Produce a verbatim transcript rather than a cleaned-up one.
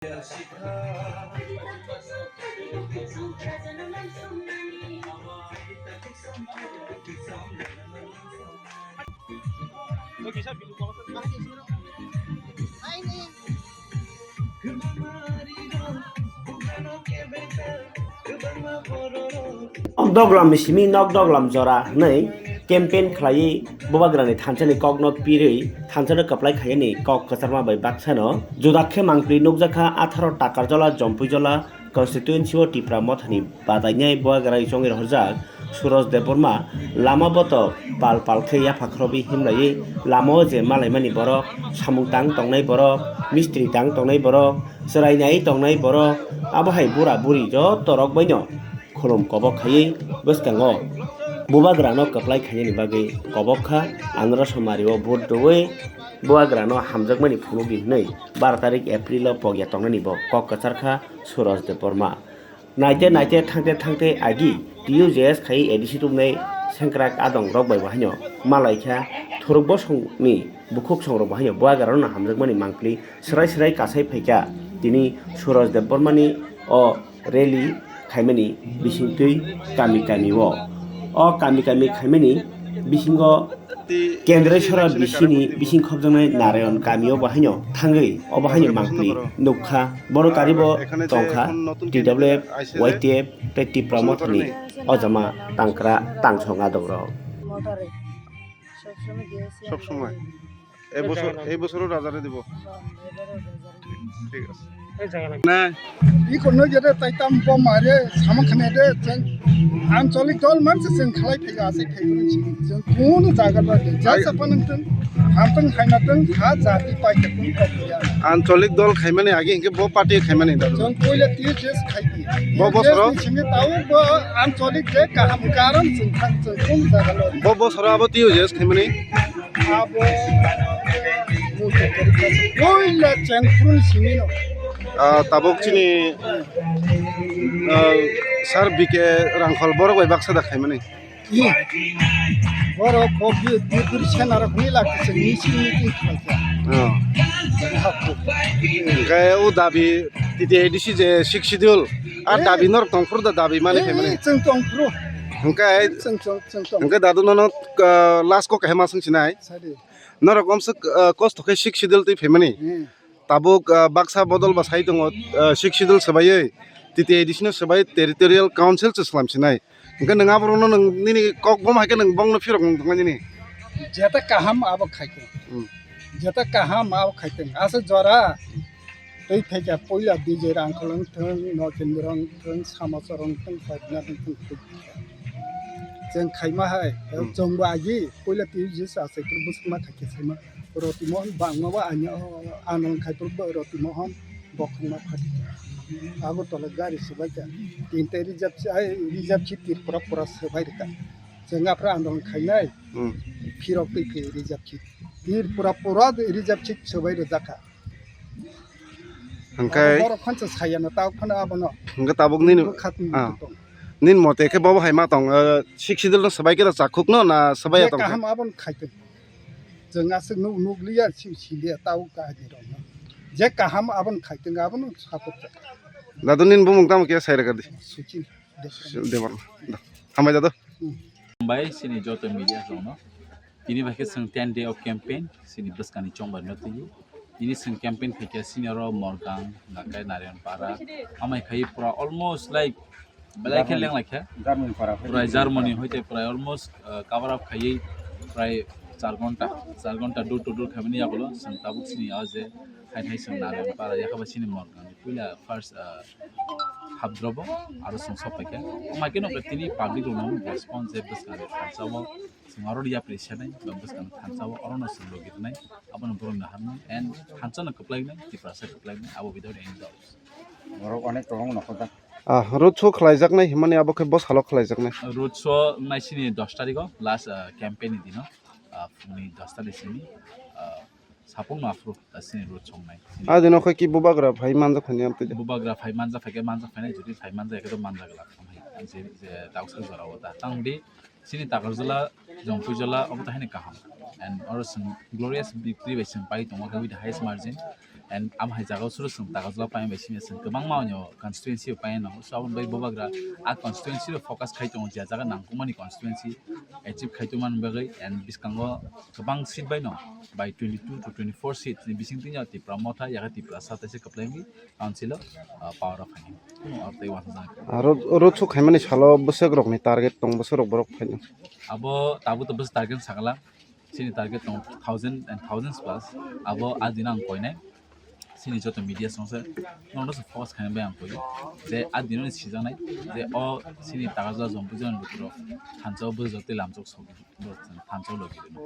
Nok doglam simi nok doglam jora hwnwi campaign khlaiwi bubagrani thansani kokno pirwi thansano kwplai khaiyani kok kwcharma bai baksano juda khe mangpli nukjakha atharo Takarjala Jompuijala constituency o Tipra Mothani badainai bubagra chongwi rohorjak Suraj Debbarma lama boto pal pal khe yapha khorowi himlaiwi lama o je malaimani borok, samung tang tongnai borok, mistri tang tongnai borok, chwrai nai tongnai borok, abo hai bura buri joto rok baino khulum kobok khaiwi bwskango bubagrano kwplai khainani bagwi kobok kha. Andhra Somari o vote rwwi bubagrano hamjakmani phunukdi hwnwi baro tarik April o pogya tongnani bo kok kwchar kha Suraj Debbarma. Naite naite thangte thangte agi T U J S khai A D C tubunai sengkrak adong rok bai bo haino malaikha thuruk bosongni bukhuk songrok bo haino bubagrano hamjakmani mangpli swrai swrai kasai phaikha tini Suraj Debbarmani o rally khaimani bisingtwi kami kami o. O kami kami khaimani bisingo Kendreshwra bisini bising khopjaknai Narayan kami o bo haino thangwi obo haino mangpli nukha. Bono karibo tongkha T W F, Y T F tei Tipra Mothani ojama tangkra tangsong adongrok. সব সময়। এই বছর, এই বছরও রাজারে দিব। ঠিক আছে। না। Iko no jere tai tam bo mare sama khane de cheng ancholik dol man se cheng khalai phai ga se phai gun si cheng kun jaga ba de ja sa pan teng ham teng khai na teng ha jati pai te kun ko ya. Ancholik dol khai mani age hinke bo party khai mani da. Cheng koila T U J S khai di. Bo bosoro? T U J S ni simi tau bo ancholik je kaham karon cheng thang cheng kun jaga lo. Bo bosoro abo T U J S khai mani? Abo mutu korikha se koila chengphuru ni simi no. Ah, tabuk chini, ah, Sir B K Rangkhol borok bai baksa da khaimani. Ih, borok kok bi, bi, bi, senarok ni lak se misi misi khaikha. Ah. Hapku. Hingke o dabi T T A D C je Sixth Schedule, a dabi norok tongphuru da dabi mani khaimani. Eh, chwng tongphuru. Hingke chwng, chwng, chwng tong. Hingke dadu nono, ah, last kok kahe ma swng sinai. Sadi. Norok omswk, ah, kosto khe Sixth Schedule twi phaimani. Hmm. Tabuk, ah, baksa bodol ba sai tongo, ah, Sixth Schedule swbaiwi T T A D C no swbai Territorial Council se swlam sinai. Hingke nwng aborokno nwng nini kok bom hai khe nwng bongno phirok nwng thangma nini. Jeta kaham abo khai tong. Hmm. Jeta kaham abo khai tong. Aswk jora tei phaikha puila B J Rangkhol wng thung, Nokendra wng thung, Samachar wng thung, Paidnath wng thung, thung. Chwng khaima hai, hmm, chwngbo agi puila T U J S aswk bwswkma khaikhe saima. Roti Mohon bangma bo ani, ano khai phuru bo Roti Mohon bokhokma phadi. Agartala gari swbaikha. Tinta reserve si, ai, reserve si Tripura pura swbai rwkha. Chwng aphra andolon khainai. Hmm. Phirok twi phi reserve si. Tripura pura reserve si swbai rwjakha. Hingke abo borok phansa sayano tao phano abono. Hingke tabuk nini, bwkha twi ah, tong. Nini mote khe bobo hai ma tong, eh, Sixth Schedule no swbai khe da chakhuk no na swbai ya tong khe? Kaham abono khai tong. Chwng aswk nuk, nukliya, si, siliya, tao kahini rok no. Je kaham abono khai tong, abono support kha. Dadu nini bumung tamo khe sai rwkha di? Suchin Debbarma. Debbarma. Da. Hambai dadu. Hmm. Hambai sini joto media rok no. Tini bai khe chwng ten day of campaign, sini bwskangni chongbar no twi. Tini chwng campaign khaikha sini oro Morgang, Nakai, Narayanpara, amai khai pura almost like belai khe leng laikha. Germany para. Pura Germany hoite pura almost, uh, cover up khaiwi prai char ghonta, char ghonta door to door khaimani yagulo chwng tabuk sini o je hai hai chwng Narayanpara yakhaba sini Morgang. Puila first, uh, hapdrobo aro chwng sok paikha. Amai khe nokha tini public rokno response je bwskangni thansao. Chwng aro yapri senai, ba bwskang thansa o, orono chwng logi rwnai, abono borokno harnai, and thansa no kwplai wnai, Tiprasa kwplai wnai, abo without any doubts. Borok onek tongo nokhorjak. Ah, road show khlaijaknai himani abo khe bwsalo khlaijaknai. Road show nai sini dos tarikh o, last, ah, campaign ni dino, ah, phungni dos tarikh sini, ah, Sapung no aphuru, ta sini road songnai. A dino khe ki bubagra phai manjak phani amtwi de. Bubagra phai manjak phai khe manjak phainai, jodi phai manjak khe to manjak la. Je, je tausa jora o ta. Tang di, sini Takarjala, Jompuijala, obo ta haini kaham. And oro chwng glorious victory bai chwng pai tongo khe with the highest margin. And am hai jagao suru sung taga jula paina bai sini sung kwbangma onyo constituency o paina nango. So aboni bai bubagra a constituency o focus khai tongo, je jaga nangkukmani constituency achieve khai tongmani bagwi, and biskango kwbang seat bai no, by twenty two to twenty four seat ni bising tini Tipra Motha yaga Tipra sa taisa kwplaimi council o, ah, power o phaini. Kuno aro tei uansukjak. Aro road show khaimani salo bwswk rokni target tong, bwswk rok borok phaino? Abo tabuk to bwswk target sakala. Chini target tong thousand and thousands plus. Abo a dino ang koinai. Chini joto media songsa nono se focus khaina bai ang koi. Je a dino ni sijaknai je o chini taga jua jompu jani lukurok thansa o bwswk tei lamjok sok, thansa o logi rino.